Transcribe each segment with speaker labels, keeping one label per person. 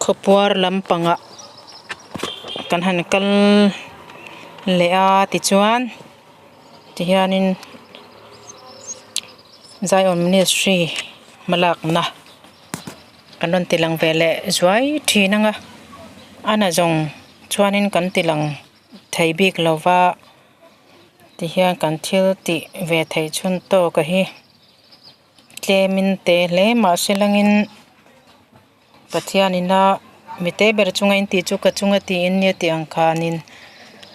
Speaker 1: Khawpuar lampangah kan han kal leh a tichuan tihianin Zion Ministry hmalakna kan rawn ti lang ve leh zuai thin ang a a na zawng chuanin kan ti lang thei bik lo va tihian kan thil tih ve theih chhun tawk a hi tlemin te hle mahse langin. Pathianina mite ber chunga in tih chu ka chunga tiin nia tih ang khanin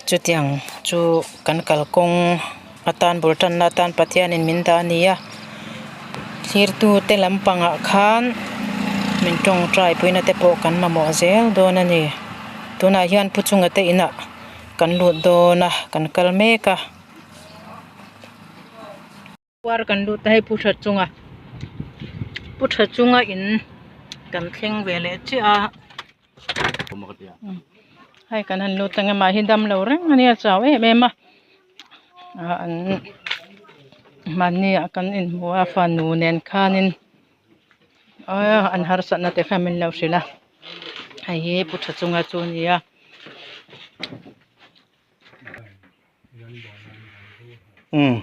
Speaker 1: chutiang chu kan kalkawng atan bul tanna atan Pathianin min dah a ni a thlirtu te lampangah khan min tawngtai puina te pawh kan mamawh zel dawn a ni tunah hian pu chunga te inah kan lut dawn a kan kal mek a. Puar kan lut a hei pu tha chunga pu tha chunga in kan thleng ve leh chiah a hei kan han lut ang emaw hi dam lo reng a nia chau em em a ah an mahni ah kan inhmu a fanu nen khanin aaa an harsatna te kha min lo hrilh a hei hi pu tha chunga chu a ni a.
Speaker 2: Umm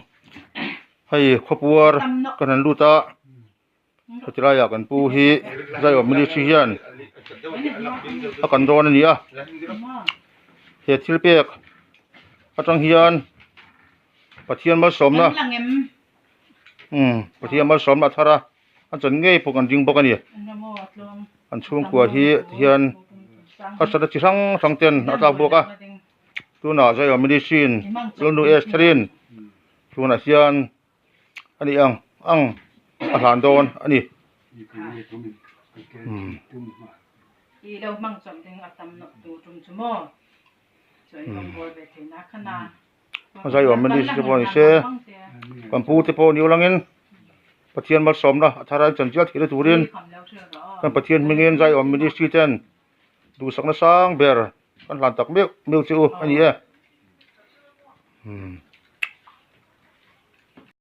Speaker 2: hei khawpuar kan han lut a heti laiah kan pu hi zaiawm ministry hian a kan dawn a ni a he thil pek atang hian Pathian malsawmna umm Pathian malsawmna a thar a a chan ngei pawh kan ding bawk a ni an chhungkua hi tihian harsatna chi hrang hrang ten a tlak bawk a tunah Zion Ministry in Lonu Esther-in tunah hian a ni ang ang a hlan dawn a ni. Zion Ministry pawh ni se kan pu te pawh ni ulangin Pathian malsawmna a thar a chan chial theihna turin kan Pathian hmingin Zion Ministry ten duhsakna sang ber kan hlan tak meuh meuh che u a ni e.